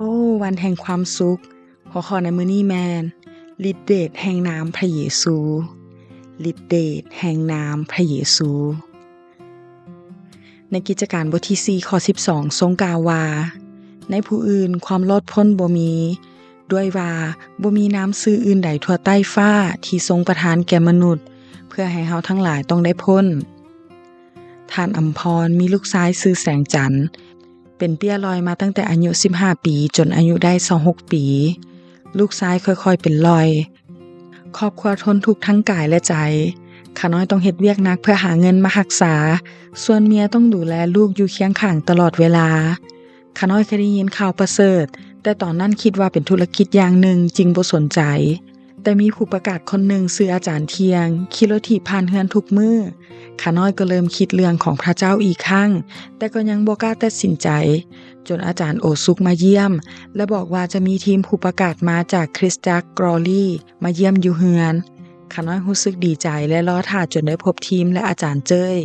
ໂອ້ ວັນແຫ່ງຄວາມສຸກ. ຫົວຂໍ້ໃນມື້ນີ້ແມ່ນ ລິດເດດແຫ່ງນາມພະເຢຊູ. ລິດເດດແຫ່ງນາມພະເຢຊູ. ໃນກິດຈະການບົດທີສີ່ ຂໍ້ສິບສອງ ຊົງກ່າວວ່າ, ໃນຜູ້ອື່ນຄວາມລອດພົ້ນບໍ່ມີ, ດ້ວຍວ່າບໍ່ມີນາມຊື່ອື່ນໃດທົ່ວໃຕ້ຟ້າທີ່ຊົງປະທານແກ່ມະນຸດ ເພື່ອໃຫ້ເຮົາທັງຫຼາຍຕ້ອງໄດ້ພົ້ນ. ທ່ານອຳພອນມີລູກຊາຍຊື່ແສງຈັນ ເປັນເປ້ຍລອຍມາຕັ້ງແຕ່ອາຍຸສິບຫ້າປີ ຈົນອາຍຸໄດ້ຊາວຫົກປີ. ລູກຊາຍຄ່ອຍໆເປັນລອຍ. ຄອບຄົວທົນທຸກທັງກາຍ ແລະ ໃຈ. ຂ້ານ້ອຍຕ້ອງເຮັດວຽກໜັກເພື່ອຫາເງິນມາຮັກສາ. ສ່ວນເມຍຕ້ອງດູແລລູກຢູ່ຄຽງຂ້າງຕະຫຼອດເວລາ. ຂ້ານ້ອຍເຄີຍໄດ້ຍິນຂ່າວປະເສີດ, ແຕ່ຕອນນັ້ນຄິດວ່າເປັນທຸລະກິດຢ່າງໜຶ່ງ, ຈຶ່ງບໍ່ສົນໃຈ. ແຕ່ມີຜູ້ປະກາດຄົນໜຶ່ງຊື່ອາຈານທ່ຽງ ຂີ່ລົດຖີບຜ່ານເຮືອນທຸກມື້. ຂ້ານ້ອຍກໍເລີ່ມຄິດເລື່ອງຂອງພະເຈົ້າອີກຄັ້ງ, ແຕ່ກໍຍັງບໍ່ກ້າຕັດສິນໃຈ, ຈົນອາຈານໂອຊຸກມາຢ້ຽມ ແລະ ບອກວ່າຈະມີທີມຜູ້ປະກາດມາຈາກຄຣິສຕະຈັກກຣໍຣີມາຢ້ຽມຢູ່ເຮືອນ. ຂ້ານ້ອຍຮູ້ສຶກດີໃຈ ແລະ ລໍຖ້າຈົນໄດ້ພົບທີມ ແລະ ອາຈານເຈີ້ຍ.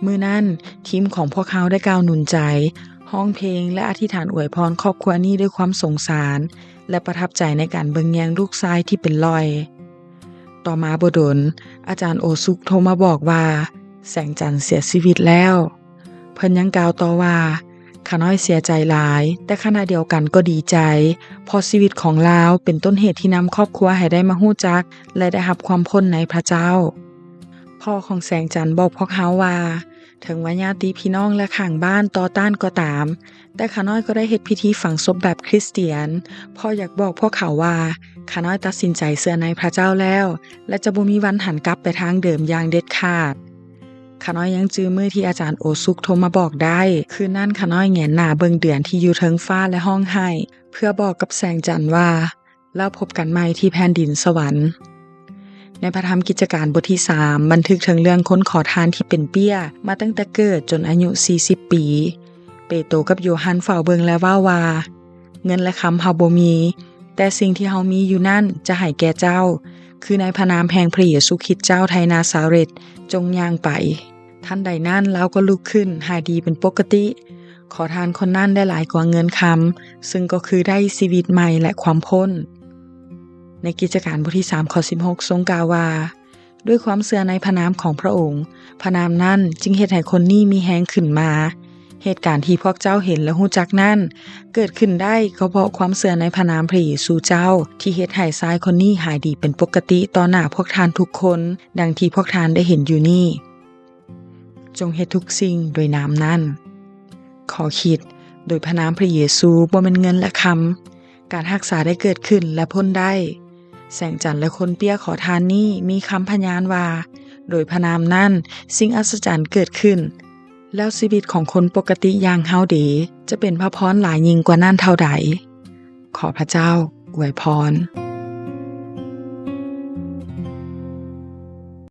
ມື້ນັ້ນ, ທີມຂອງພວກເຮົາໄດ້ກ່າວໜູນໃຈ, ຮ້ອງເພງ ແລະ ອະທິຖານອວຍພອນຄອບຄົວນີ້ດ້ວຍຄວາມສົງສານ ແລະ ປະທັບໃຈໃນການເບິ່ງແຍງລູກຊາຍທີ່ເປັນລອຍ. ຕໍ່ມາບໍ່ດົນ, ອາຈານໂອຊຸກໂທມາບອກວ່າ ແສງຈັນເສຍຊີວິດແລ້ວ. ເພິ່ນຍັງກ່າວຕໍ່ວ່າ, ຂ້ານ້ອຍເສຍໃຈຫຼາຍ, ແຕ່ຂະນະດຽວກັນກໍດີໃຈ, ເພາະຊີວິດຂອງລາວເປັນຕົ້ນເຫດທີ່ນຳຄອບຄົວໃຫ້ໄດ້ມາຮູ້ຈັກ ແລະ ໄດ້ຮັບຄວາມພົ້ນໃນພະເຈົ້າ. ພໍ່ຂອງແສງຈັນບອກພວກເຮົາວ່າ, ເຖິງວ່າຍາດຕິພີ່ນ້ອງ ແລະ ຂ້າງບ້ານຕໍ່ຕ້ານກໍຕາມ, ແຕ່ຂ້ານ້ອຍກໍໄດ້ເຮັດພິທີຝັງສົບແບບຄຣິສຕຽນ, ເພາະຢາກບອກພວກເຂົາວ່າ ຂ້ານ້ອຍຕັດສິນໃຈເຊື່ອໃນພະເຈົ້າແລ້ວ ແລະ ຈະບໍ່ມີວັນຫັນກັບໄປທາງເດີມຢ່າງເດັດຂາດ. ຂ້ານ້ອຍຍັງຈື່ມື້ທີ່ອາຈານໂອຊຸກໂທມາບອກໄດ້. ຄືນນັ້ນຂ້ານ້ອຍແຫງນໜ້າເບິ່ງເດືອນທີ່ຢູ່ເທິງຟ້າ ແລະ ຮ້ອງໄຫ້ ເພື່ອບອກກັບແສງຈັນວ່າ ແລ້ວພົບກັນໃໝ່ທີ່ແຜ່ນດິນສະຫວັນ. ໃນພະທຳກິດຈະການບົດທີສາມ ບັນທຶກເຖິງເລື່ອງຄົນຂໍທານທີ່ເປັນເປ້ຍມາຕັ້ງແຕ່ເກີດຈົນອາຍຸສີ່ສິບປີ. ເປໂຕກັບໂຢຮັນເຝົ້າເບິ່ງ ແລະ ເວົ້າວ່າ, ເງິນ ແລະ ຄຳເຮົາບໍ່ມີ, ແຕ່ສິ່ງທີ່ເຮົາມີຢູ່ນັ້ນຈະໃຫ້ແກ່ເຈົ້າ, ຄືໃນພະນາມແຫ່ງພະເຢຊູຄຣິດເຈົ້າໄທນາຊາເຣດ, ຈົ່ງຍ່າງໄປ. ທັນໃດນັ້ນລາວກໍລຸກຂຶ້ນຫາຍດີເປັນປົກກະຕິ. ຂໍທານຄົນນັ້ນໄດ້ຫຼາຍກວ່າເງິນຄຳ, ຊຶ່ງກໍຄືໄດ້ຊີວິດໃໝ່ ແລະ ຄວາມພົ້ນ. ໃນກິດຈະການບົດທີສາມ ຂໍ້ສິບຫົກ ຊົງກ່າວວ່າ, ດ້ວຍຄວາມເຊື່ອໃນພະນາມຂອງພະອົງ, ພະນາມນັ້ນຈຶ່ງເຮັດໃຫ້ຄົນນີ້ມີແຮງຂຶ້ນມາ. ເຫດການທີ່ພວກເຈົ້າເຫັນ ແລະ ຮູ້ຈັກນັ້ນ ເກີດຂຶ້ນໄດ້ກໍເພາະຄວາມເຊື່ອໃນພະນາມພະເຢຊູເຈົ້າ ທີ່ເຮັດໃຫ້ຊາຍຄົນນີ້ຫາຍດີເປັນປົກກະຕິຕໍ່ໜ້າພວກທ່ານທຸກຄົນ, ດັ່ງທີ່ພວກທ່ານໄດ້ເຫັນຢູ່ນີ້. ຈົ່ງເຮັດທຸກສິ່ງໂດຍນາມນັ້ນ. ຂໍ້ຄິດ, ໂດຍພະນາມພະເຢຊູບໍ່ແມ່ນເງິນ ແລະ ຄຳ, ການຮັກສາໄດ້ເກີດຂຶ້ນ ແລະ ພົ້ນໄດ້. ແສງຈັນ ແລະ ຄົນເປ້ຍຂໍທານນີ້ມີຄຳພະຍານວ່າ, ໂດຍພະນາມນັ້ນ, ສິ່ງອັດສະຈັນເກີດຂຶ້ນ, ແລ້ວຊີວິດຂອງຄົນປົກກະຕິຢ່າງເຮົາເດ ຈະເປັນພະພອນຫຼາຍຍິ່ງກວ່ານັ້ນເທົ່າໃດ? ຂໍພະເຈົ້າອວຍພອນ.